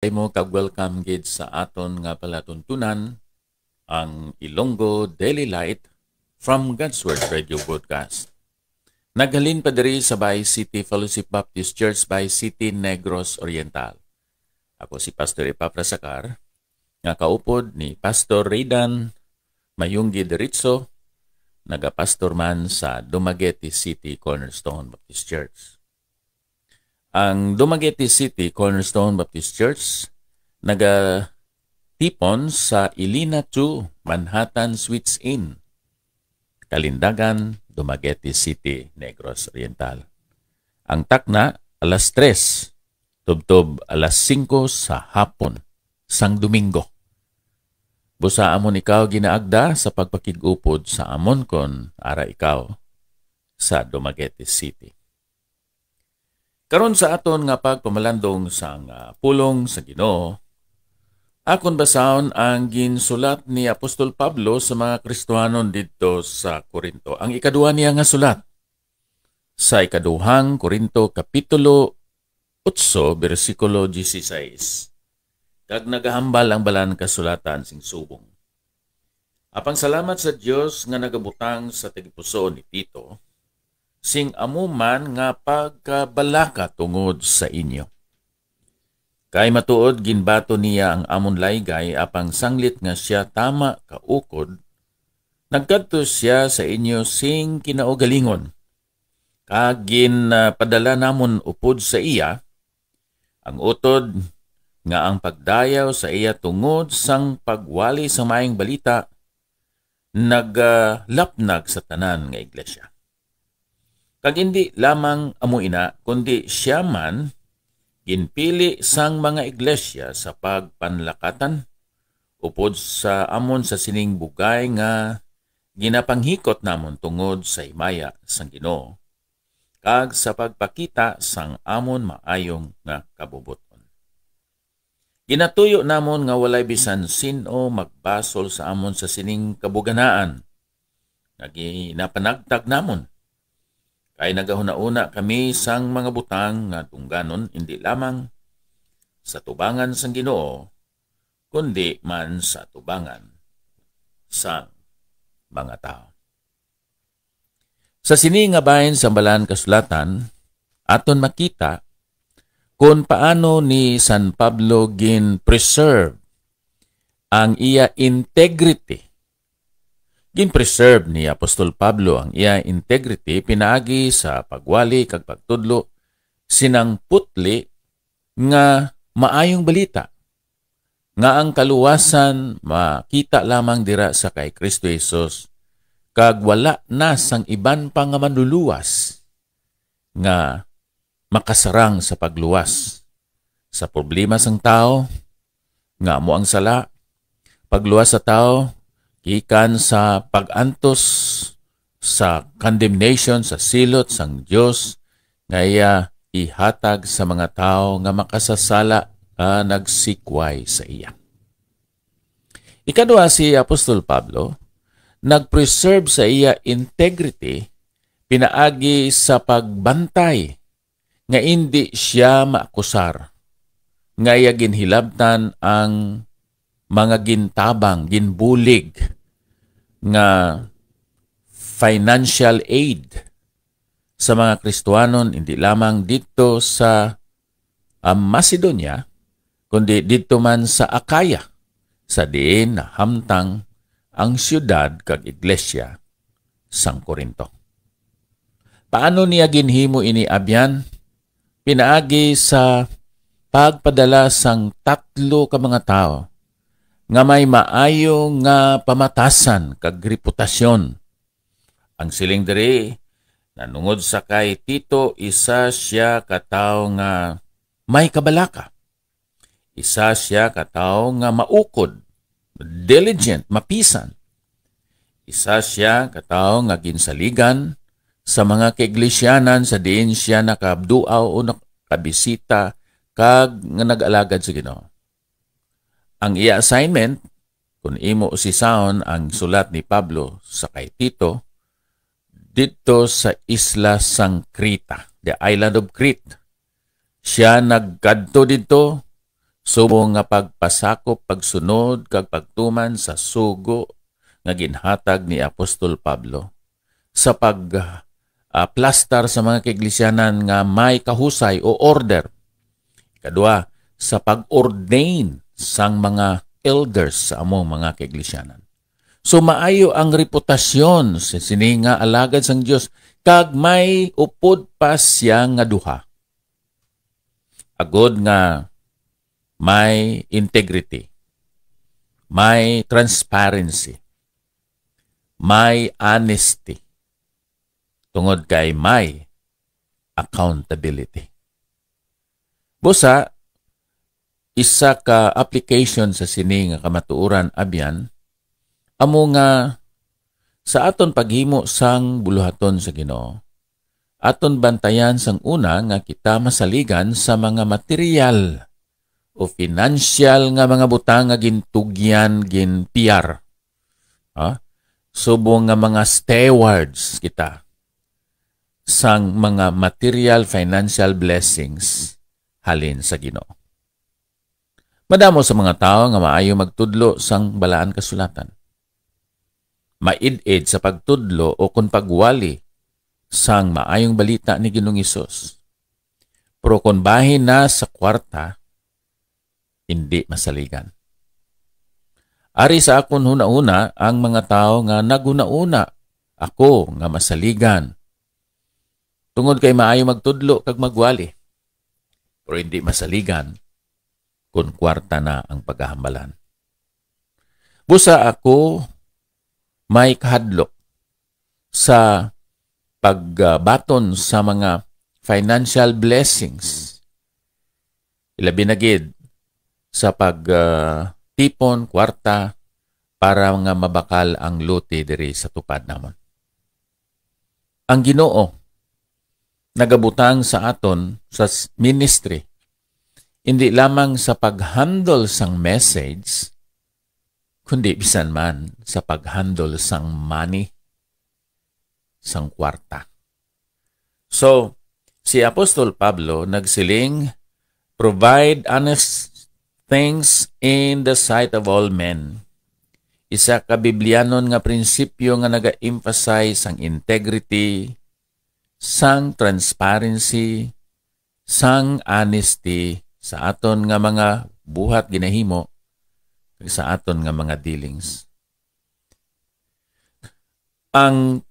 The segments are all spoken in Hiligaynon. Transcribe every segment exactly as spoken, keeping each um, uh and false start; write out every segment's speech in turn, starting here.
mo kag welcome gid sa aton nga palatuntunan, ang Ilonggo Daily Light from God's Word Radio Broadcast. Naghalin pa diri sa Bay City Fellowship Baptist Church, Bay City, Negros Oriental. Ako si Pastor Epafras Sacar, nga kaupod ni Pastor Raydan Mayunggi Deritso, nagapastor man sa Dumaguete City Cornerstone Baptist Church. Ang Dumaguete City Cornerstone Baptist Church nagatipon sa Ilina two Manhattan Suites Inn, Kalindagan, Dumaguete City, Negros Oriental. Ang takna, alas tres, tubtob alas singko sa hapon, sang Domingo. Busa amon ikaw ginaagda sa pagpakig-upod sa amon kon ara ikaw sa Dumaguete City. Karon sa aton nga pagpamalandong sang, ah, pulong sa Ginoo, akon basahon ang ginsulat ni Apostol Pablo sa mga Kristiyanon didto sa Corinto, ang ikaduha niya nga sulat. Sa ikaduhang Corinto, Kapitulo otso, bersikulo dieciséis, kag nagahambal ang Balaan Kasulatan sing subong. Apang salamat sa Dios nga nagabutang sa tagipusoon ni Tito sing amo man nga pagkabalaka tungod sa inyo. Kay matuod ginbaton niya ang amon laygay, apang sanglit nga sia tama kaukod, nagkadto sia sa inyo sing kinaugalingon, kag ginpadala namon upod sa iya ang utod nga ang pagdayaw sa iya tungod sang pagwali sa Maayong Balita nagalapnag sa tanan nga iglesia. Kag indi lamang amo ina, kundi sia man ginpili sang mga iglesia sa pagpanlakatan upod sa amon sa sining bugay nga ginapanghikot namon tungod sa himaya sang Ginoo, kag sa pagpakita sang amon maayong nga kabubot-on. Ginatuyo namon nga walay bisan sin-o magbasol sa amon sa sining kabuganaan nga ginapanagtag namon, kay nagahunahuna kami sang mga butang nga dungganon, indi lamang sa tubangan sang Ginoo, kundi man sa tubangan sang mga tawo. Sa sini nga bahin sang Balaan Kasulatan, aton makita kon paano ni San Pablo gin-preserve ang iya integrity. Gin-preserve ni Apostol Pablo ang iya integrity pinaagi sa pagwali kag pagtudlo sinang putli nga maayong balita, nga ang kaluwasan makita lamang dira sa kay Kristo Jesus, kag wala na sang iban pa nga manluluwas nga makasarang sa pagluwas sa problema sang tawo, nga amo ang sala, pagluwas sa tawo gikan sa pag-antos sa condemnation, sa silot sang Dios nga iya ihatag sa mga tawo nga makasasala nga nagsikway sa iya. Ikaduha, si Apostol Pablo nag-preserve sa iya integrity pinaagi sa pagbantay nga indi sia maakusar, nga iya ginhilabtan ang mga gintabang, ginbulig nga financial aid sa mga Kristiyanon, hindi lamang didto sa, ah, Macedonia, kundi didto man sa Acaya, sa diin nahamtang ang siyudad kag iglesia sang Corinto. Paano niya ginhimo ini, abyan? Pinaagi sa pagpadala sang tatlo ka mga tawo nga may maayo nga pamatasan kag reputasyon. Ang siling diri, nanungod sa kay Tito, isa sia ka tawo nga may kabalaka. Isa sia ka tawo nga maukod, diligent, mapisan. Isa sia ka tawo nga ginsaligan sa mga kaiglesianan sa diin sia nakabduaw o nakabisita kag nga nag-alagad sa Ginoo. Ang iya assignment, kung imo usisaon ang sulat ni Pablo sa kay Tito, didto sa isla sang Creta, the island of Crete. Sia nagkadto didto subong nga pagpasakop, pagsunod, kag pagtuman sa sugo nga ginhatag ni Apostol Pablo sa pag, ah, plastar sa mga kaiglesyaan nga may kahusay o order. Kadua, sa pag-ordain sang mga elders sa among mga kaiglesyaan. So, maayo ang reputasyon sa sini nga alagad sang Dios, kag may upod pa siya nga duha. Agod nga may integrity, may transparency, may honesty, tungod kay may accountability. Busa, isa ka application sa sini nga kamatuoran, abyan, amo nga sa aton paghimo sang buluhaton sa Ginoo, aton bantayan sang una nga kita masaligan sa mga material o financial nga mga butang nga gintugyan, ginpiyar. Ha? Subong nga mga stewards kita sang mga material financial blessings halin sa Ginoo. Madamo sa mga tawo nga maayo magtudlo sang Balaan Kasulatan. Maid-id sa pagtudlo o kon pagwali sang maayong balita ni Ginoong Hesus. Pero kon bahin na sa kwarta, hindi masaligan. Ari sa akon hunahuna ang mga tawo nga naghunahuna ako nga masaligan, tungod kay maayo magtudlo kag magwali, pero hindi masaligan kon kwarta na ang paghahambalan. Busa ako may kahadlok sa pagbaton sa mga financial blessings, ilabi na gid sa pag, ah, tipon kwarta para nga mabakal ang lote diri sa tupad namon. Ang Ginoo nagabutang sa aton sa s-, ministry, hindi lamang sa pag-handle sang message, kundi bisan man sa pag-handle sang money, sang kwarta. So, si Apostol Pablo nagsiling, "Provide honest things in the sight of all men." Isa ka Biblianon nga prinsipyo nga naga-emphasize sang integrity, sang transparency, sang honesty sa aton nga mga buhat ginahimo, kag sa aton nga mga dealings. Ang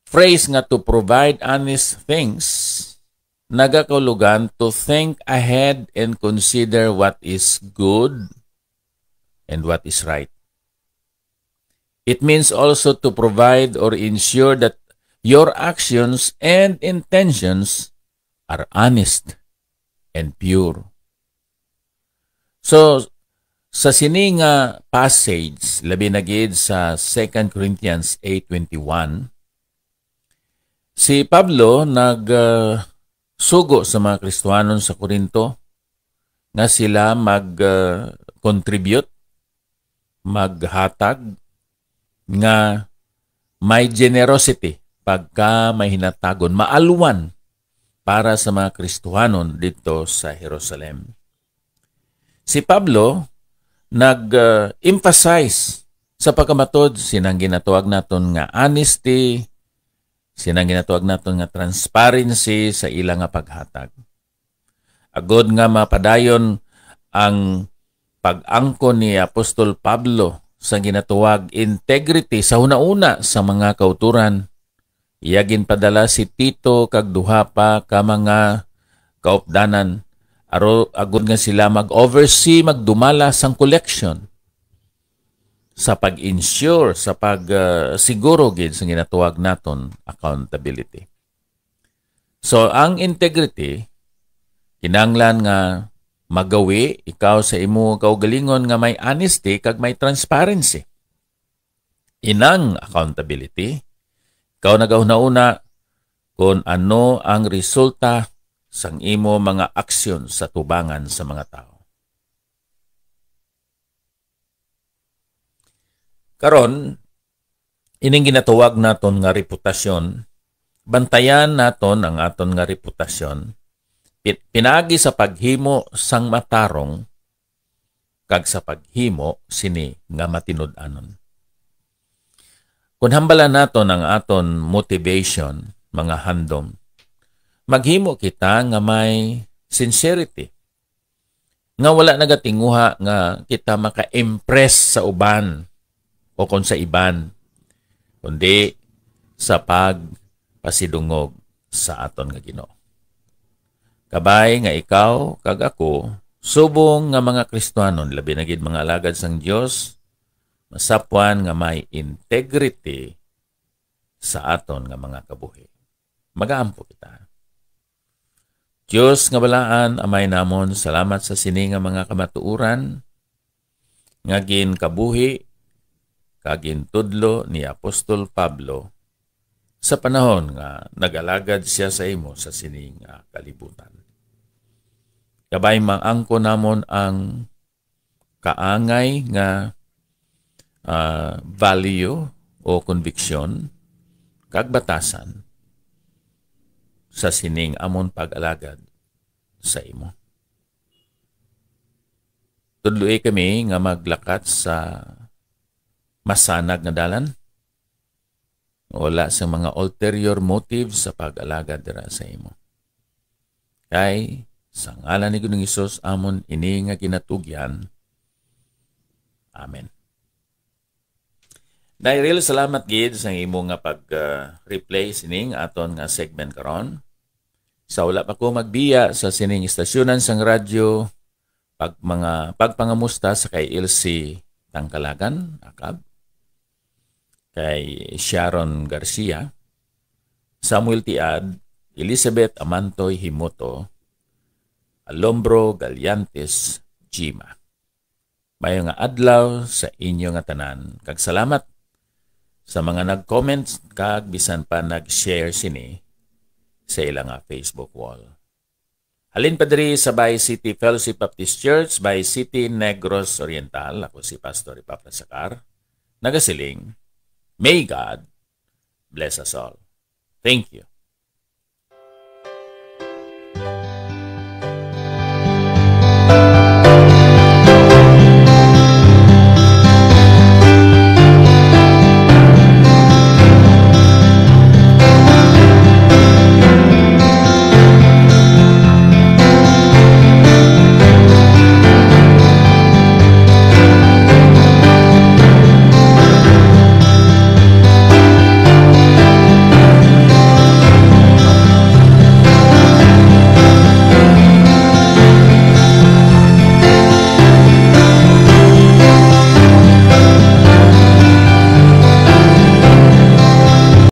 phrase nga "to provide honest things" nagakahulugan to think ahead and consider what is good and what is right. It means also to provide or ensure that your actions and intentions are honest and pure. So, sa sini nga passage, labi na gid sa Second Corinthians eight twenty-one, si Pablo nag, ah, sugo sa mga Kristiyanon sa Corinto nga sila mag, ah, contribute, maghatag, nga may generosity, pagka may hinatagon, maalwan para sa mga Kristiyanon didto sa Jerusalem. Si Pablo nag, ah, emphasize sa pagkamatod sinang ginatawag naton nga honesty, sinang ginatawag naton nga transparency sa ila nga paghatag. Agod nga mapadayon ang pag-angkon ni Apostol Pablo sa ginatawag integrity sa hunahuna sa mga kautoran, iya ginpadala si Tito kag duha pa ka mga kaupdanan, aro-, agod nga sila mag-oversee, magdumala sang collection, sa pag-ensure, sa pag, ah, siguro gid sa ginatawag naton accountability. So, ang integrity, kinahanglan nga magawi ikaw sa imo kaugalingon nga may honesty kag may transparency. Inang accountability, ikaw nagahunahuna kon ano ang resulta sang imo mga aksyon sa tubangan sa mga tawo. Karon, ining ginatawag naton nga reputasyon, bantayan naton ang aton nga reputasyon, pi-, pinaagi sa paghimo sang matarong kag sa paghimo sini nga matinud-anon. Kon hambalan naton ang aton motivation, mga handom, maghimo kita nga may sincerity, nga wala nagatinguha nga kita maka-impress sa uban o kon sa iban, kundi sa pagpasidungog sa aton nga Ginoo. Kabay nga ikaw kag ako, subong nga mga Kristianon, labi na gid mga alagad sang Dios, masapwan nga may integrity sa aton nga mga kabuhi. Magaampo kita. Dios nga balaan, Amay namon, salamat sa sini nga mga kamatuoran nga ginkabuhi kag gintudlo ni Apostol Pablo sa panahon nga nag-alagad sia sa imo sa sini nga kalibutan. Kabay maangkon namon ang kaangay nga, ah, value o konbiksyon kag batasan sa sining amon pag-alagad sa imo. Tudloi kami nga maglakat sa masanag nga dalan, wala sa mga ulterior motive sa pag-alagad dira sa imo. Kay sa ngalan ni Ginoong Hesus amon ini nga ginatugyan. Amen. Dairil, salamat gid sa imo nga pag, ah, replay sining aton nga segment karon. Sa wala pa ko magbiya sa sining istasyonan sang radyo, pag mga pagpangamusta sa kay Elsie Tangkalagan, Akab, kay Sharon Garcia, Samuel Tiad, Elizabeth Amantoy Himoto, Alombro Galiantes, Jima. Mayo nga adlaw sa inyo nga tanan, kag salamat sa mga nag-comment kag bisan pa nag-share sini sa ila nga Facebook wall. Halin pa diri sa Bay City Fellowship Baptist Church, Bay City, Negros Oriental, ako si Pastor Epafras Sacar, nagasiling, may God bless us all. Thank you.